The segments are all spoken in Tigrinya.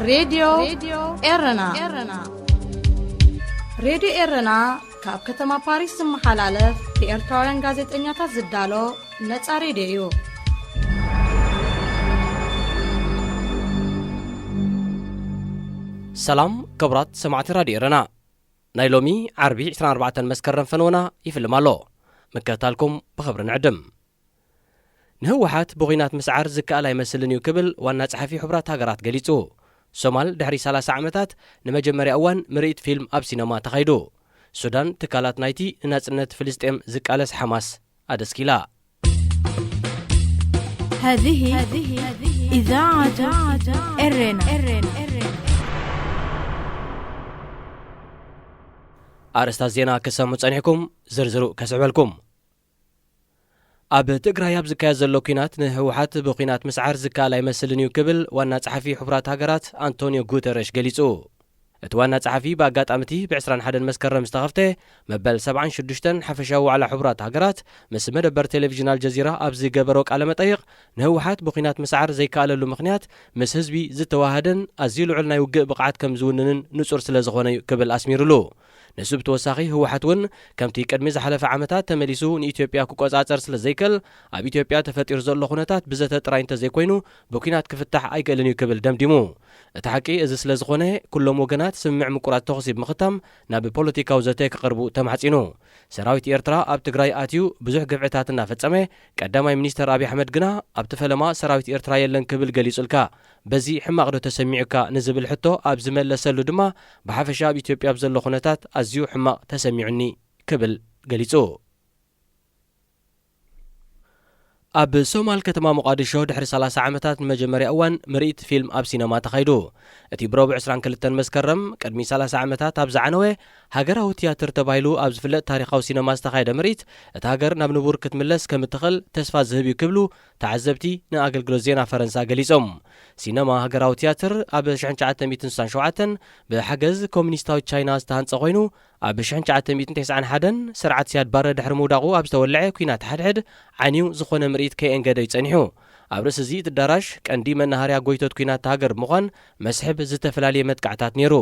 ሬድዮ ኤረና። ሬድዮ ኤረና ካብ ከተማ ፓሪስ ዝመሓላለፍ ብኤርትራውያን ጋዜጠኛታት ዝዳሎ ነጻ ሬድዮ እዩ። ሰላም ክቡራት ሰማዕቲ ራድዮ ኤረና፣ ናይ ሎሚ ዓርቢ ዕስራን ኣርባዕተን መስከረም ፈነወና ይፍልም ኣሎ። ምክትታልኩም ብኽብሪ ንዕድም። ንህወሓት ብኹናት ምስዓር ዝከኣል ኣይመስልን እዩ ክብል ዋና ጸሓፊ ሕቡራት ሃገራት ገሊጹ። ሶማል ድሕሪ ሰላሳ ዓመታት ንመጀመርያ እዋን ምርኢት ፊልም ኣብ ሲነማ ተኻይዱ። ሱዳን ትካላት ናይቲ ንናጽነት ፍልስጤም ዝቃለስ ሓማስ ኣደስኪላ። هذه إذاعة إرنا. ኣርእስታት ዜና ክሰሙ ጸኒሕኩም፣ ዝርዝሩ ከስዕበልኩም። ኣብ ትግራይ ኣብ ዝካየድ ዘሎ ኲናት ንህወሓት ብኲናት ምስዓር ዝከኣል ኣይመስልን እዩ ክብል ዋና ጸሓፊ ሕቡራት ሃገራት ኣንቶኒዮ ጉተረሽ ገሊጹ። እቲ ዋና ጸሓፊ ብኣጋጣሚ እቲ ብ ዕስራን ሓደን መስከረም ዝተኸፍተ መበል ሰብዓን ሽዱሽተን ሓፈሻዊ ዋዕላ ሕቡራት ሃገራት ምስ መደበር ቴሌቪዥን ኣልጀዚራ ኣብ ዝገበሮ ቃለ መጠይቕ፣ ንህወሓት ብኲናት ምስዓር ዘይከኣለሉ ምኽንያት ምስ ህዝቢ ዝተዋሃደን ኣዝዩ ልዑል ናይ ውግእ ብቕዓት ከም ዝውንንን ንጹር ስለ ዝኾነ እዩ ክብል ኣስሚሩሉ። ንሱ ብተወሳኺ ህወሓት እውን ከምቲ ቅድሚ ዝሓለፈ ዓመታት ተመሊሱ ንኢትዮጵያ ክቆጻጸር ስለ ዘይክእል ኣብ ኢትዮጵያ ተፈጢሩ ዘሎ ኩነታት ብዘተ ጥራይ እንተዘይኮይኑ ብኲናት ክፍታሕ ኣይክእልን እዩ ክብል ደምዲሙ። እቲ ሓቂ እዚ ስለ ዝኾነ ኩሎም ወገናት ስምምዕ ምቁራጽ ተኹሲ ብምኽታም ናብ ፖለቲካዊ ዘተ ክቐርቡ ተማሕጺኑ። ሰራዊት ኤርትራ ኣብ ትግራይ ኣትዩ ብዙሕ ግፍዕታት እናፈጸመ ቀዳማይ ሚኒስተር ኣብይ ኣሕመድ ግና ኣብቲ ፈለማ ሰራዊት ኤርትራ የለን ክብል ገሊጹልካ። በዚ ሕማቕ ዶ ተሰሚዑካ ንዝብል ሕቶ ኣብ ዝመለሰሉ ድማ ብሓፈሻ ኣብ ኢትዮጵያ ኣብ ዘሎ ኩነታት ኣዝዩ ሕማቕ ተሰሚዑኒ ክብል ገሊጹ። ኣብ ሶማል ከተማ ሞቓዲሾ ድሕሪ ሰላሳ ዓመታት ንመጀመርያ እዋን ምርኢት ፊልም ኣብ ሲነማ ተኻይዱ። እቲ ብረቡዕ ዕስራን ክልተን መስከረም ቅድሚ ሰላሳ ዓመታት ኣብ ዝዓነወ ሃገራዊ ትያትር ተባሂሉ ኣብ ዝፍለጥ ታሪኻዊ ሲነማ ዝተኻየደ ምርኢት እታ ሃገር ናብ ንቡር ክትምለስ ከም እትኽእል ተስፋ ዝህብ እዩ ክብሉ ተዓዘብቲ ንኣገልግሎት ዜና ፈረንሳ ገሊጾም። ሲነማ ሃገራዊ ትያትር ኣብ ሽሕን ትሽዓተ ሚእትን ስሳን ሸውዓተን ብሓገዝ ኮሚኒስታዊት ቻይና ዝተሃንጸ ኮይኑ ኣብ ሽሕን ትሽዓተ ሚእትን ተስዓን ሓደን ስርዓት ሲያድ ባረ ድሕሪ ምውዳቑ ኣብ ዝተወልዐ ኲናት ሓድሕድ ዓንዩ ዝኾነ ምርኢት ከየእንገደ እዩ ጸኒሑ። ኣብ ርእሲ እዚ እቲ ኣዳራሽ ቀንዲ መናሃርያ ጎይቶት ኲናት እታ ሃገር ብምዃን መስሕብ ዝተፈላለየ መጥቃዕታት ነይሩ።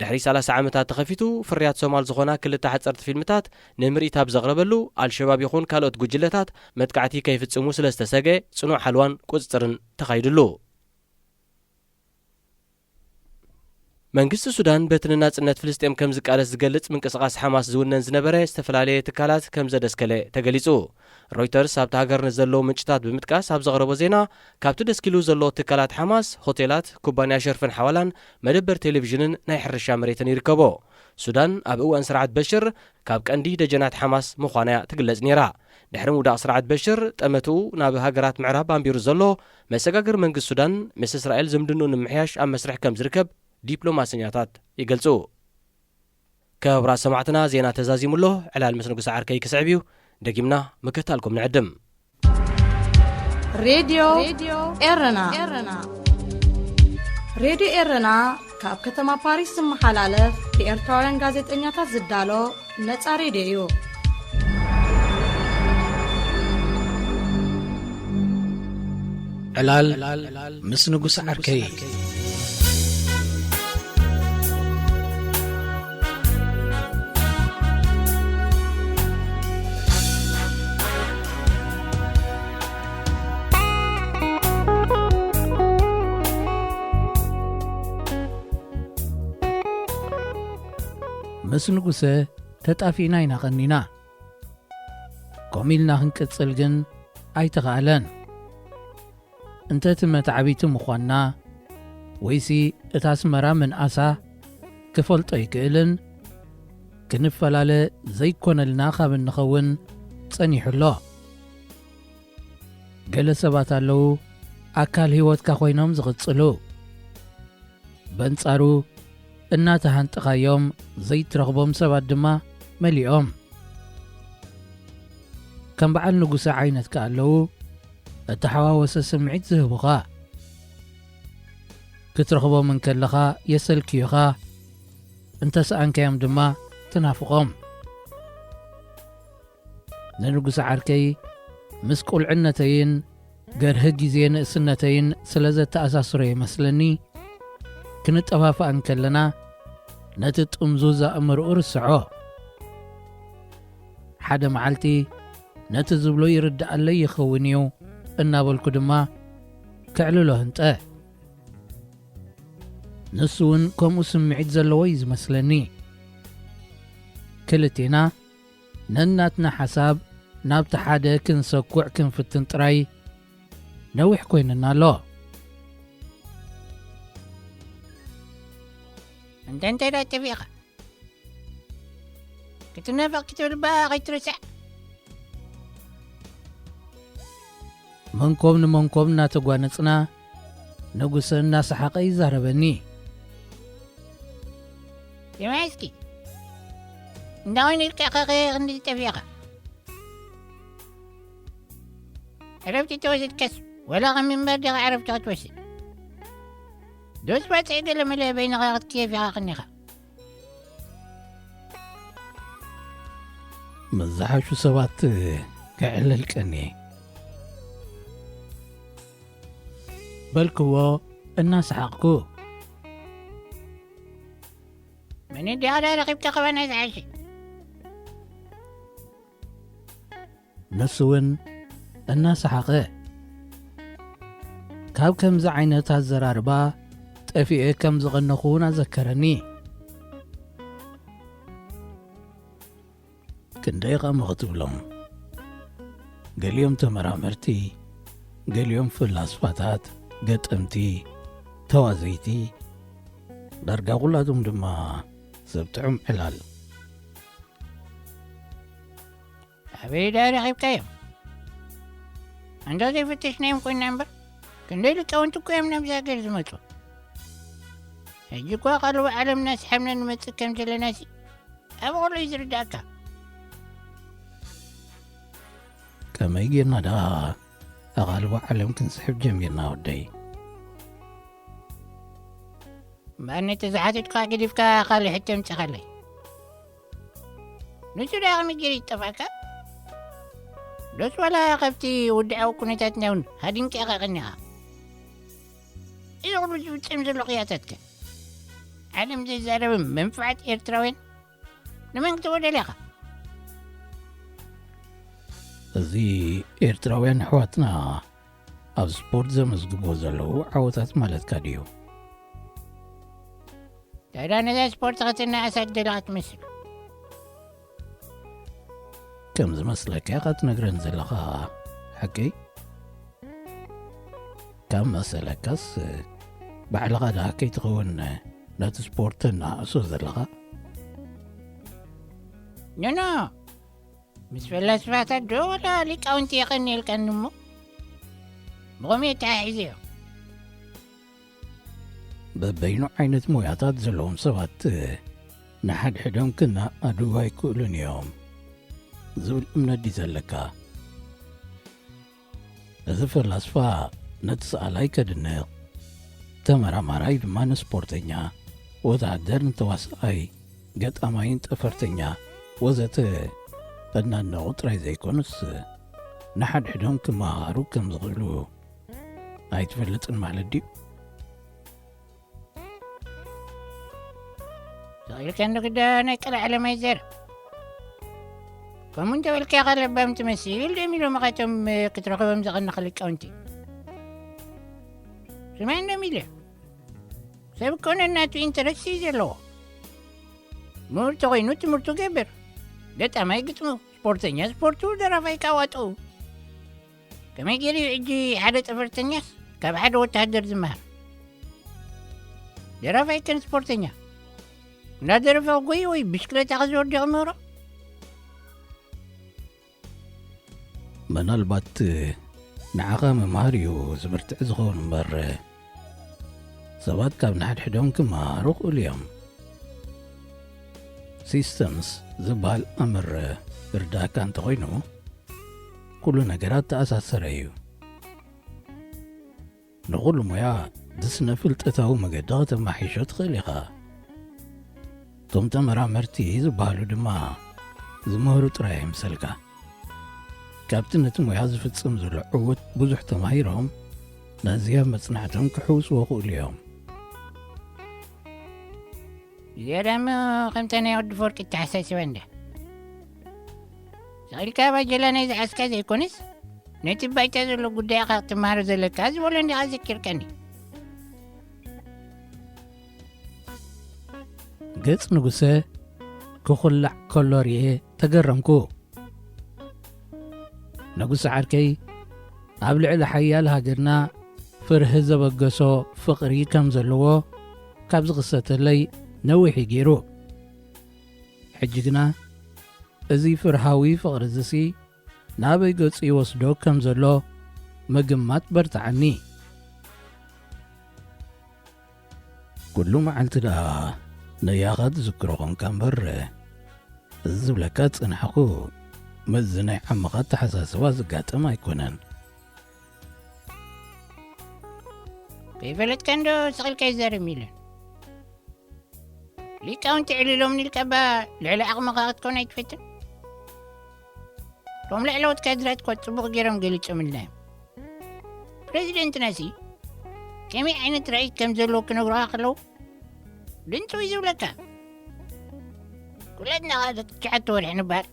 ድሕሪ ሰላሳ ዓመታት ተኸፊቱ ፍርያት ሶማል ዝኾና ክልተ ሓጸርቲ ፊልምታት ንምርኢት ኣብ ዘቕረበሉ ኣልሸባብ ይኹን ካልኦት ጉጅለታት መጥቃዕቲ ከይፍጽሙ ስለ ዝተሰግአ ጽኑዕ ሓልዋን ቁጽጽርን ተኻይድሉ። መንግስቲ ሱዳን በቲ ንናጽነት ፍልስጤም ከም ዝቃለስ ዝገልጽ ምንቅስቓስ ሓማስ ዝውነን ዝነበረ ዝተፈላለየ ትካላት ከም ዘደስከለ ተገሊጹ። ሮይተርስ ኣብታ ሃገር ንዘለዉ ምንጭታት ብምጥቃስ ኣብ ዘቕረቦ ዜና፣ ካብቲ ደስኪሉ ዘሎ ትካላት ሓማስ፣ ሆቴላት፣ ኩባንያ ሸርፍን ሓዋላን፣ መደበር ቴሌቪዥንን ናይ ሕርሻ መሬትን ይርከቦ። ሱዳን ኣብ እዋን ስርዓት በሽር ካብ ቀንዲ ደጀናት ሓማስ ምዃና እያ ትግለጽ ነይራ። ድሕሪ ምውዳቕ ስርዓት በሽር፣ ጠመትኡ ናብ ሃገራት ምዕራብ ኣንቢሩ ዘሎ መሰጋገሪ መንግስቲ ሱዳን፣ ምስ እስራኤል ዝምድንኡ ንምምሕያሽ ኣብ መስርሕ ከም ዝርከብ ዲፕሎማሰኛታት ይገልጹ። ክቡራት ሰማዕትና፣ ዜና ተዛዚሙ ኣሎ። ዕላል ምስ ንጉስ ዓርከይ ክስዕብ እዩ። ደጊምና ምክትታልኩም ንዕድም። ሬድዮ ኤረና። ሬድዮ ኤረና ካብ ከተማ ፓሪስ ዝመሓላለፍ ብኤርትራውያን ጋዜጠኛታት ዝዳሎ ነጻ ሬድዮ እዩ። ዕላል ምስ ንጉስ ዓርከይ። ምስ ንጉሰ ተጣፊእና ኢና ቐኒና። ኮም ኢልና ክንቅጽል ግን ኣይተኻእለን። እንተ እቲ መትዓቢቲ ምዃንና ወይሲ እታ ኣስመራ ምንኣሳ ክፈልጦ ኣይክእልን። ክንፈላለ ዘይኮነልና ካብ እንኸውን ጸኒሑ ኣሎ። ገለ ሰባት ኣለዉ ኣካል ህይወትካ ኮይኖም ዝቕጽሉ። በንጻሩ እናተሃንጥኻዮም ዘይትረኽቦም ሰባት ድማ መሊኦም። ከም በዓል ንጉሰ ዓይነት ከኣ ኣለዉ እተሓዋወሰ ስምዒት ዝህቡኻ። ክትረኽቦም እንከለኻ የሰልክዩኻ፣ እንተሰኣንካዮም ድማ ትናፍቖም። ንንጉሰ ዓርከይ ምስ ቁልዕነተይን ገርሂ ግዜ ንእስነተይን ስለ ዘተኣሳስሮ ይመስለኒ፣ ክንጠፋፋእ እንከለና፣ ነቲ ጥምዙዝ ኣእምሮኡ ርስዖ። ሓደ መዓልቲ፣ ነቲ ዝብሎ ይርድኣለይ ይኸውን እዩ እናበልኩ ድማ፣ ከዕልሎ ህንጠ። ንሱ እውን ከምኡ ስምዒት ዘለዎ እዩ ዝመስለኒ። ክልቴና ነናትና ሓሳብ ናብቲ ሓደ ክንሰኩዕ ክንፍትን ጥራይ ነዊሕ ኮይንና ኣሎ። እንተ እንታይ ደኣ ጠፊእኻ? ክትናፈቕ ክትብል እባ ከይትርስዕ። መንኮብ ንመንኮብ እናተጓነጽና፣ ንጉሰ እናሰሓቐ ይዛረበኒ። ስማዕ እስኪ፣ እንዳ ወይን ኢልካ ከ ክንዲ ጠፊእኻ? ዕረፍቲ ተወሲድካስ፣ ወላ ከም ምንባር ዲኻ ዕረፍቲ ክትወስድ? ዶስ ባጽዕ ገለ መለ በይንኻ ክትክየፍ ኢኻ ቀኒኻ? ምስ ዝሓሹ ሰባት ከዕልል ቀንየ። በልክዎ እናሰሓቕኩ። መን ዲኻ ደኣ ረኺብካ ካባና ዝሓሸ? ንሱ እውን እናሰሓቐ፣ ካብ ከምዚ ዓይነት ኣዘራርባ ጠፊኤ ከም ዝቐነኹ እውን ኣዘከረኒ። ክንደይ ኸም ክትብሎም፣ ገሊኦም ተመራመርቲ፣ ገሊኦም ፍላስፋታት፣ ገጠምቲ፣ ተዋዘይቲ፣ ዳርጋ ኩላቶም ድማ ሰብ ጥዑም ዕላል። ኣበይ ደኣ ረኺብካዮም? እንዶ ዘይፈተሽናዮም ኮይንና እምበር፣ ክንደይ ሊቃውንቲ እኮ እዮም ናብዚ ሃገር ዝመጹ። ሕጂ እኳ ካልእ ዓለምና ሰሓብና ንመጽእ ከም ዘለናሲ፣ ኣብ ቐሎ እዩ ዝርዳእካ። ከመይ ጌርና ደኣ ኣቓልቦ ዓለም ክንስሕብ ጀሚርና ወደይ? እምበኣር ነቲ ዝሓተትኩኻ ገዲፍካ ካልእ ሕቶ ኣምጺኻለይ። ንሱ ደኣ ከመይ ገይሩ ይጠፍኣካ? ዶስ ዋላ ካብቲ ውድዓዊ ኩነታትና እውን ሃዲንካ ኢኻ ቀኒኻ? እዚ ኩሉ ዝፍጸም ዘሎ ቅያታትከ? ዓለም ዘይዛረብ መንፍዓት ኤርትራውያን ንመን ክትወደል ኢኻ? እዚ ኤርትራውያን ኣሕዋትና ኣብ ስፖርት ዘመዝግብዎ ዘለዉ ዓወታት ማለትካ ድዩ? ታዲያ ነዛ ስፖርት ከተናእሳ ትደሊ ኢኻ ትመስል። ከም ዝመስለካ ኢኻ ትነግረኒ ዘለኻ፣ ሓቀይ? ካብ መሰለካስ፣ ባዕልኻ ደኣ ከይትኸውን ነቲ ስፖርት ተናእሶ ዘለኻ? ኖኖ፣ ምስ ፈላስፋታት ዶ ወላ ሊቃውንቲ የቐንየልካኒ እሞ? ብኸመይ ኣተሓሒዘዮ? በበይኑ ዓይነት ሞያታት ዘለዎም ሰባት ንሓድሕዶም ክነኣድዉ ኣይክእሉን እዮም ዝብል እምነት ድዩ ዘለካ? እዚ ፈላስፋ ነቲ ሰኣላይ ከድንቕ፣ ተመራማራይ ድማ ንስፖርተኛ፣ ወተሃደር ንተዋስኣይ፣ ገጣማይን ጠፈርተኛ ወዘተ ከድናንቑ ጥራይ ዘይኮኑስ፣ ንሓድሕዶም ክመሃሩ ከም ዝኽእሉ ኣይትፈልጥን ማለት ድዩ? ተኺልካ እንዶ ግዳ ናይ ቀልዓ ለማይ ዘር። ከምኡ እንተበልካ ኢኻ ለባም ትመስል፣ ደም ኢሎም ኻቶም ክትረኽቦም ዝቐነኻ ሊቃውንቲ። ስማዕ እንዶ ሚለ፣ ሰብ እኮ ነናቱ ኢንተረስት እዩ ዘለዎ። ምሁር ተኾይኑ ትምህርቱ ገብር፣ ገጣማይ ግጥሙ፣ ስፖርተኛ ስፖርቱ፣ ደራፋይ ካዋጥኡ። ከመይ ገይሩ እዩ ሕጂ ሓደ ጠፈርተኛስ ካብ ሓደ ወተሃደር ዝመሃር? ደራፋይ ከን ስፖርተኛ እናደረፈ ክጎይ ወይ ብሽክለታ ክዝወር ዶ ክምህሮ? ምናልባት ንዓኻ ምምሃር እዩ ዝብርትዕ ዝኸውን እምበር፣ ሰባት ካብ ንሓድሕዶም ክመሃሩ ይኽእሉ እዮም። ሲስተምስ ዝበሃል ኣምር ዝርዳእካ እንተኾይኑ፣ ኩሉ ነገር ኣተኣሳሰረ እዩ። ንኹሉ ሞያ ብስነ ፍልጠታዊ መገዲ ከተማሒሾ ትኽእል ኢኻ። እቶም ተመራመርቲ ዝበሃሉ ድማ ዝምህሩ ጥራይ ኣይምሰልካ። ካብቲ ነቲ ሞያ ዝፍጽም ዘሎ ዕዉት ብዙሕ ተማሂሮም፣ ነዚ ኣብ መጽናዕቶም ክሕውስዎ ይኽእሉ እዮም። ዝያዳ እሞ ከምታ ናይ ወዲ ፈወርቂ ተሓሳስባ እንዳ። ስቕ ኢልካ ባጀላ ናይ ዝሓዝካ ዘይኮነስ፣ ነቲ ባይታ ዘሎ ጉዳይ ኢኻ ክትመሃሮ ዘለካ ዝበሎ እንዲኻ ዘኪርካኒ። ገጽ ንጉሰ ክኹላዕ ከሎ ርእየ ተገረምኩ። ንጉሰ ዓርከይ ኣብ ልዕሊ ሓያል ሃገርና ፍርሂ ዘበገሶ ፍቕሪ ከም ዘለዎ ካብ ዝኽሰተለይ ነዊሕ እዩ ገይሩ። ሕጂ ግና እዚ ፍርሃዊ ፍቕሪ እዚሲ ናበይ ገጹ ይወስዶ ከም ዘሎ ምግማት በርትዓኒ። ኩሉ መዓልቲ ደኣ ነያኻ ትዝክሮ ኾንካ እምበር፣ እዚ ዝብለካ ዝጸናሕኩ ምስዚ ናይ ዓመኻ ኣተሓሳስባ ዝጋጠም ኣይኮነን። ከይፈለጥካ እንዶ ስቕ ኢልካ ይዛረብ ሚለን። ሊቃውንቲ ዕሊሎምኒ ኢልካ እባ ልዕሊ ዓቕምኻ ክትኮን ኣይትፈትን? እቶም ላዕለዎት ካድራት እኳ ጽቡቕ ገይሮም ገሊጾምልና እዮም። ፕረዚደንትናሲ ከመይ ዓይነት ራእይ ከም ዘለዎ ክነግሩኻ ከለዉ ድንጽው እዩ ዝብለካ። ኩላትና ኸኣ ትሽዓተ ወርሒ ንበሃል።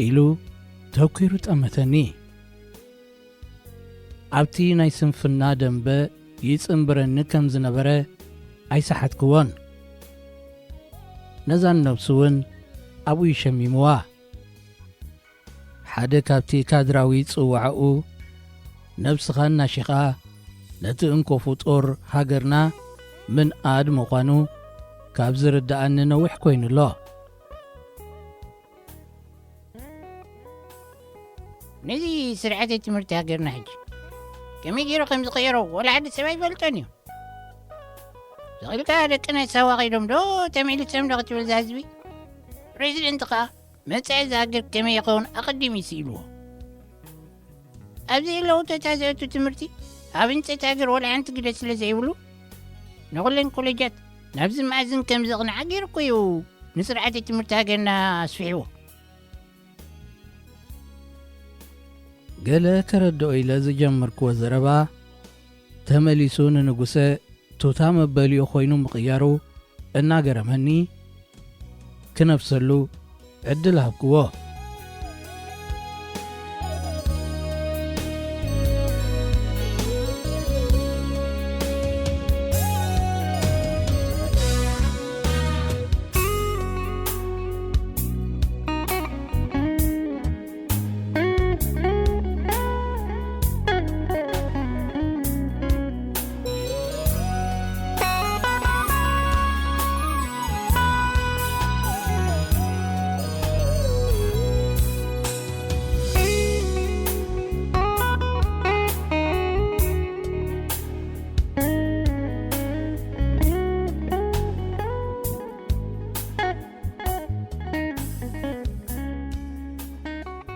ኢሉ ተኲሩ ጠመተኒ። ኣብቲ ናይ ስንፍና ደንበ ይጽንብረኒ ከም ዝነበረ ኣይሰሓትክዎን። ነዛ ነብሱ እውን ኣብኡ ይሸሚምዋ። ሓደ ካብቲ ካድራዊ ጽዋዕኡ፣ ነብስኻ እናሺኻ ነቲ እንኮ ፍጡር ሃገርና ምንኣድ ምዃኑ ካብ ዝርድኣኒ ነዊሕ ኮይኑ ኣሎ። ነዚ ስርዓተ ትምህርቲ ሃገርና ሕጂ ከመይ ገይሩ ከም ዝቐየሮ ወላ ሓደ ሰብ ኣይፈልጦን እዩ። ስቕ ኢልካ ደቅና ሳዋ ከይዶም ዶ ተመሊሶም ዶ ክትብል ዝህዝቢ? ፕሬዚደንት ከኣ መጻኢ እዛ ሃገር ከመይ ይኸውን ኣቐዲሙ እዩ ስኢልዎ። ኣብዚ ዘለዉ ተታዘብቲ ትምህርቲ ኣብ ህንጸት ሃገር ወላ ሓንቲ ግደ ስለ ዘይብሉ፣ ንኹለን ኮሌጃት ናብዚ መኣዝን ከም ዘቕንዓ ገይሩ እኮ እዩ ንስርዓተ ትምህርቲ ሃገርና ኣስፊሕዎ። ገለ ከረድኦ ኢለ ዝጀመርክዎ ዘረባ ተመሊሱ ንንጉሰ ቱታ መበሊኡ ኮይኑ ምቕያሩ እናገረመኒ፣ ክነፍሰሉ ዕድል ሃብክዎ።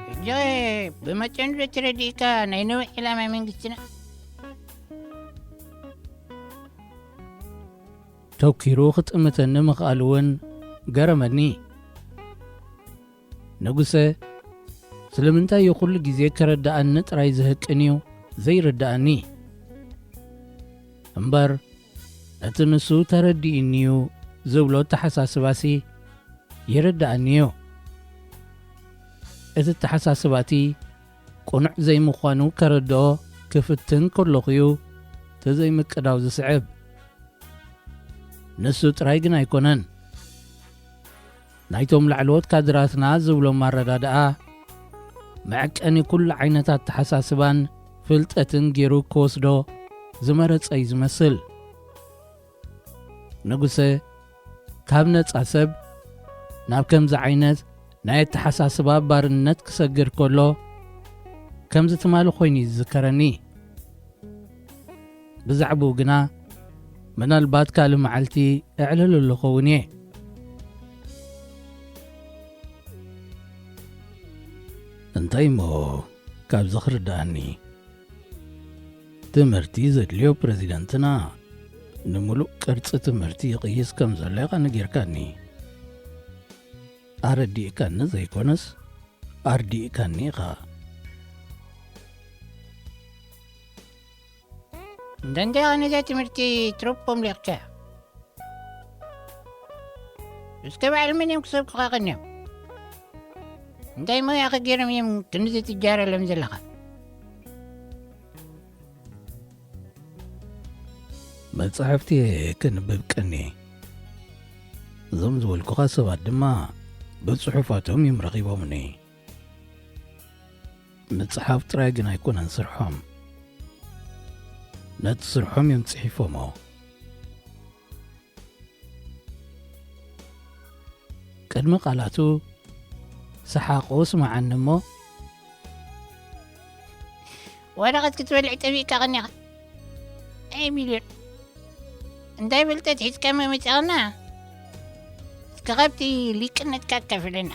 ሕጂ ብመጠኑ ዶ ተረዲእካ ናይ ነዊሕ ዕላማ መንግስትና? ተኪሩ ክጥምተኒ ምኽኣሉ እውን ገረመኒ። ንጉሰ ስለምንታይ እዩ ኩሉ ግዜ ከረድኣኒ ጥራይ ዝህቅን እዩ ዘይርድኣኒ? እምበር ነቲ ንሱ ተረዲእኒ'ዩ ዝብሎ ኣተሓሳስባሲ ይርድኣኒ'ዩ። እቲ ኣተሓሳስባቲ ቅኑዕ ዘይምዃኑ ከረድኦ ክፍትን ከለኹ'ዩ እቲ ዘይምቅዳው ዝስዕብ። ንሱ ጥራይ ግን ኣይኮነን። ናይቶም ላዕለዎት ካድራትና ዝብሎም ኣረዳድኣ መዐቀኒ ኩሉ ዓይነት ኣተሓሳስባን ፍልጠትን ገይሩ ክወስዶ ዝመረጸ እዩ ዝመስል። ንጉሰ ካብ ነጻ ሰብ ናብ ከምዚ ዓይነት ናይ ኣተሓሳስባ ባርነት ክሰግር ከሎ ከምዚ ትማሊ ኮይኑ እዩ ዝዝከረኒ። ብዛዕባኡ ግና ምናልባት ካልእ መዓልቲ እዕልለሉ እኸውን እየ። እንታይ እሞ ካብዚ ክርድኣኒ፣ ትምህርቲ ዘድልዮ ፕረዚደንትና ንምሉእ ቅርጺ ትምህርቲ ይቕይስ ከም ዘሎ ኢኻ ነጊርካኒ። ኣረዲእካኒ ዘይኮነስ ኣርዲእካኒ ኢኻ። እንደ እንደ ነዛ ትምህርቲ ትርፖም ሌክካ እስከ በዓል መን እዮም ክሰብኩኻ ቀንዮም? እንታይ ሞያኸ ገይሮም እዮም ክንዚ ትጃረሎም ዘለኻ? መጻሕፍቲ ክንብብ ቀኒ። እዞም ዝበልኩኻ ሰባት ድማ ብጽሑፋቶም እዮም ረኺቦምኒ። ምጽሓፍ ጥራይ ግን ኣይኮነን ስርሖም። ነቲ ስርሖም እዮም ጽሒፎሞ። ቅድሚ ቃላቱ ሰሓቑ ስምዓኒ እሞ፣ ወረቐት ክትበልዕ ጠቢቕካ ቀኒኻ። ኣይ ሚልዮን፣ እንታይ ፍልጠት ሒዝካ መመጻቕና? እስከ ካብቲ ሊቅነትካ ኣካፍለና።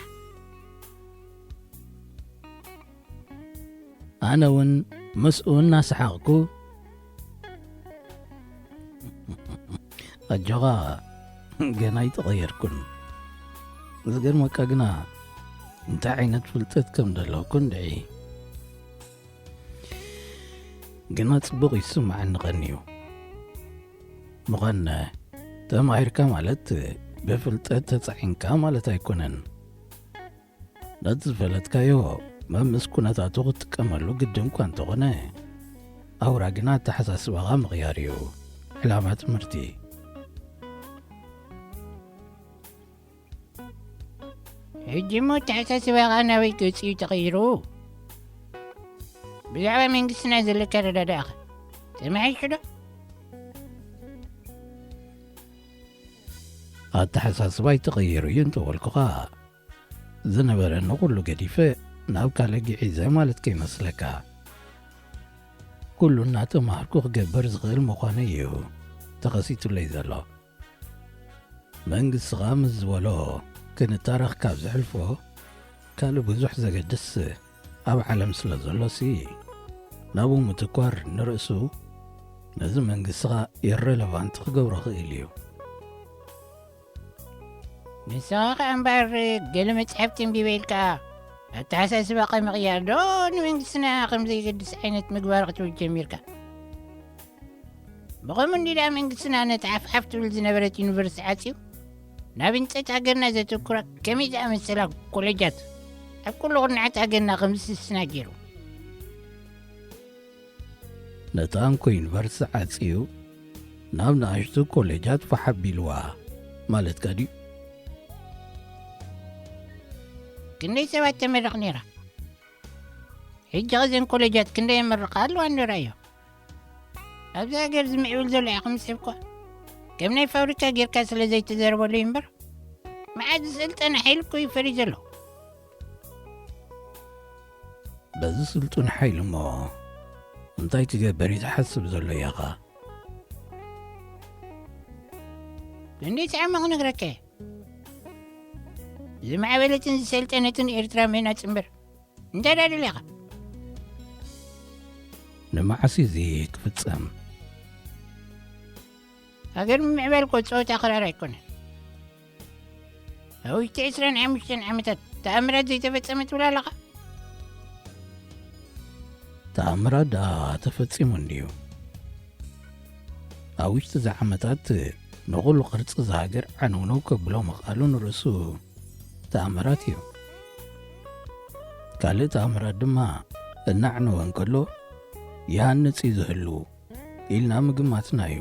ኣነ እውን ምስኡ እናሰሓቕኩ፣ ኣጆኻ፣ ገና ኣይተቐየርኩን። ዝገርመካ ግና፣ እንታይ ዓይነት ፍልጠት ከም ዘለኩ እንድዒ። ግና ጽቡቕ ይስምዓኒ ቀንዩ። ምዃን ተማሂርካ ማለት ብፍልጠት ተጻዒንካ ማለት ኣይኮነን። ነቲ ዝፈለጥካዮ መምስ ኩነታቱ ክትጥቀመሉ ግድን እኳ እንተኾነ፣ ኣውራ ግና ኣተሓሳስባኻ ምቕያር እዩ ዕላማ ትምህርቲ። ሕጂ እሞ ኣተሓሳስባኻ ናበይ ገጺ እዩ ተቐይሩ? ብዛዕባ መንግስትና ዘለካ ኣረዳድኣኸ ተመሓይሹ ዶ? ኣተሓሳስባይ ተቐይሩ እዩ እንተበልኩኻ፣ ዝነበረኒ ኩሉ ገዲፈ ናብ ካልእ ግዒዘ ማለት ከይመስለካ። ኩሉ እናተማሃርኩ ክገብር ዝኽእል ምዃነይ እዩ ተኸሲቱለይ ዘሎ። መንግስትኻ ምስ ዝበሎ ክንታረኽ ካብ ዘሕልፎ ካልእ ብዙሕ ዘገድስ ኣብ ዓለም ስለ ዘሎሲ፣ ናብኡ ምትኳር ንርእሱ ነዚ መንግስትኻ ኢረለቫንት ክገብሮ ክእል እዩ። ንስኻ ኸኣ እምበኣር ገለ መጻሕፍቲ ኣንቢበ ኢልካ ኣተሓሳስባኻ ምቕያር ዶ ንመንግስትና ከም ዘይገድስ ዓይነት ምግባር ክትብል ጀሚርካ? ብኸምኡ እንዲ ደኣ መንግስትና ነቲ ሓፍሓፍ ትብል ዝነበረት ዩኒቨርሲቲ ዓጽዩ፣ ናብ ህንጸት ሃገርና ዘተኩራ ከመይ ዝኣመሰላ ኮሌጃት ኣብ ኩሉ ኩርናዓት ሃገርና ከም ዝስስና ገይሩ። ነታ እንኮ ዩኒቨርሲቲ ዓጽዩ ናብ ንኣሽቱ ኮሌጃት ፋሕ ኣቢልዋ ማለትካ ድዩ? ክንደይ ሰባት ተመርቕ ነይራ? ሕጂ ኸ እዘን ኮሌጃት ክንደይ የመርቓ ኣለዋ እንዶ ርኣዮ። ኣብዚ ሃገር ዝምዕብል ዘሎ ኢኹም ሰብ እኳ ከም ናይ ፋብሪካ ጌርካ ስለ ዘይተዘርበሉ እዩ እምበር፣ መዓት ዝሰልጠነ ሓይሊ እኮ እዩ ፈርዩ ዘሎ። በዚ ስልጡን ሓይሊ እሞ እንታይ ትገብር እዩ ዝሓስብ ዘሎ ኢኻ? ክንደይ ሰዓማ ክነግረካ እየ። ዝማዕበለትን ዝሰልጠነትን ኤርትራ ምህናጽ እምበር እንታይ ደኣ ደሊኻ? ንመዓስ እዩ እዚ ክፍጸም? ሃገር ምምዕባል እኮ ጸወታ ክራር ኣይኮነን። ኣብ ውሽጢ ዕስራን ሓሙሽተን ዓመታት ተኣምራት ዘይተፈጸመ ትብል ኣለኻ? ተኣምራት ደኣ ተፈጺሙ እንድዩ። ኣብ ውሽጢ እዚ ዓመታት ንኹሉ ቅርጺ እዛ ሃገር ዓነውነው ከብሎ ምኽኣሉ ንርእሱ ተኣምራት እዩ። ካልእ ተኣምራት ድማ እናዕነወ እንከሎ ይሃንጽ እዩ ዝህሉ ኢልና ምግማትና እዩ።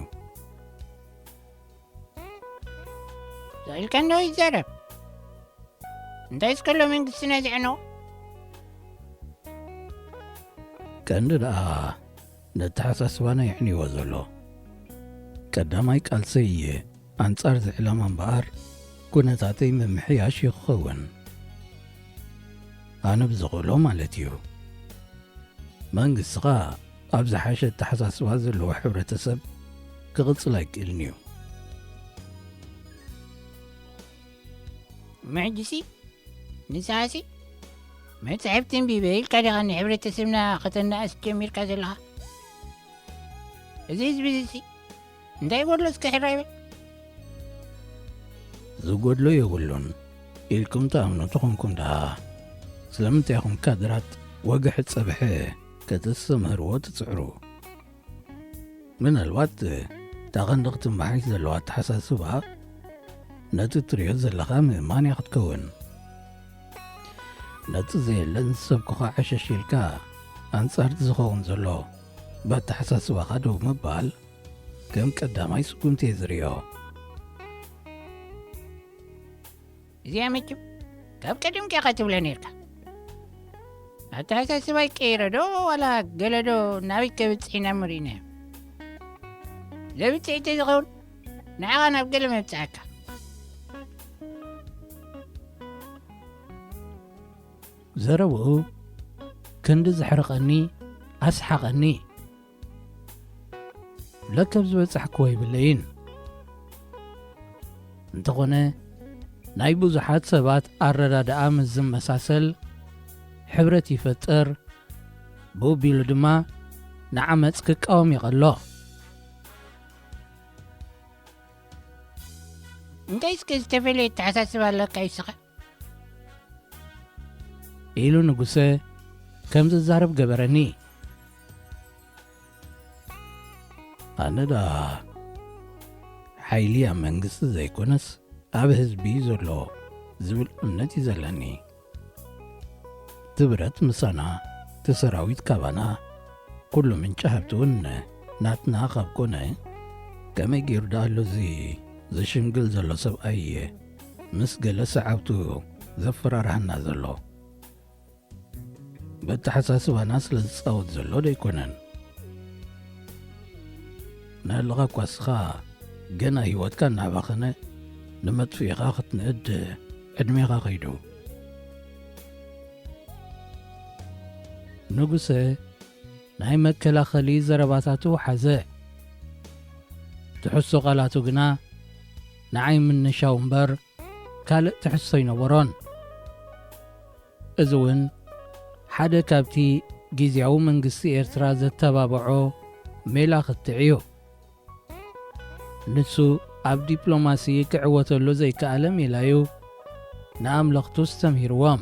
ስቕ ኢልካ እንዶ ይዛረብ። እንታይ እስከሎ መንግስትና ዘዕነዎ? ቀንዲ ደኣ ነተሓሳስባና የዕንይዎ ዘሎ። ቀዳማይ ቃልሰይ ኣንጻር እዚ ዕላማ እምበኣር፣ ኩነታተይ ምምሕያሽ እዩ ክኸውን። ኣነ ብዝኽእሎ ማለት እዩ። መንግስቲ ኸኣ ኣብ ዝሓሸ ኣተሓሳስባ ዘለዎ ሕብረተሰብ ክቕጽል ኣይክእልን እዩ። እሞ ሕጂሲ ንስኻሲ መጻሕፍቲ ኣንቢበ ኢልካ ዲኻ ንሕብረተሰብና ከተናእስ ጀሚርካ ዘለኻ? እዚ ህዝቢ እዚሲ እንታይ ይጎድሎ እስከ ሕራይ በል። ዝጎድሎ የብሉን ኢልኩም ትኣምኑ ተኾንኩም ደኣ፣ ስለምንታይ ኢኹም ካድራት ወግሐ ጸብሐ ከተስተምህርዎ ትጽዕሩ? ምናልባት እታ ቀንዲ ክትመሓይሽ ዘለዋ ኣተሓሳስባ ነቲ ትሪኦ ዘለኻ ምእማን እያ ክትከውን። ነቲ ዘየለን ዝሰብኩኻ ዕሸሽ ኢልካ ኣንጻርቲ ዝኸውን ዘሎ ብኣተሓሳስባኻ ደው ምባል ከም ቀዳማይ ስጉምቲ እየ ዝርእዮ። እዚኣ መችም ካብ ቀደም ዲኻ ትብለ ነርካ። ኣተሓሳስባይ ቀይረ ዶ ዋላ ገለ ዶ ናበይ ከብጽሕ ኢና ምርኢና። ዘብጽሕ እንተዝኸውን ንዓኻ ናብ ገለ መብጽዓካ። ዘረብኡ ክንዲ ዘሕርቐኒ ኣስሓቐኒ። ለከብ ዝበጻሕክዎ ይብለይን። እንተኾነ ናይ ብዙሓት ሰባት ኣረዳድኣ ምስ ዝመሳሰል ሕብረት ይፈጥር፣ ብኡ ቢሉ ድማ ንዓመጽ ክቃወም ይቐሎ። እንታይ እስከ ዝተፈለየ ኣተሓሳስባ ኣለካ ይስኻ? ኢሉ ንጉሰ ከም ዝዛረብ ገበረኒ። ኣነ ደኣ ሓይሊ ኣብ መንግስቲ ዘይኮነስ ኣብ ህዝቢ እዩ ዘሎ ዝብል እምነት እዩ ዘለኒ። እቲ ብረት ምሳና፣ እቲ ሰራዊት ካባና፣ ኩሉ ምንጪ ሃብቲ እውን ናትና ካብ ኮነ፣ ከመይ ገይሩ ደኣ ኣሎ እዚ ዝሽምግል ዘሎ ሰብኣይ ምስ ገለ ሰዓብቱ ዘፈራርሃና ዘሎ? በተሓሳስባና ስለ ዝጻወት ዘሎ ዶ ኣይኮነን? ንህልኻ እኳ እስኻ ገና ህይወትካ እናባኸነ ንመጥፍኢኻ ክትንእድ ዕድሜኻ ከይዱ። ንጉሰ ናይ መከላኸሊ ዘረባታቱ ሓዘ። ትሕዝቶ ቃላቱ ግና ንዓይ ምንሻው እምበር ካልእ ትሕዝቶ ኣይነበሮን። እዚ እውን ሓደ ካብቲ ግዝያዊ መንግስቲ ኤርትራ ዘተባብዖ ሜላ ክትዕ እዩ። ንሱ ኣብ ዲፕሎማሲ ክዕወተሉ ዘይከኣለ ሜላ እዩ ንኣምለኽቱ ኣስተምሂርዎም።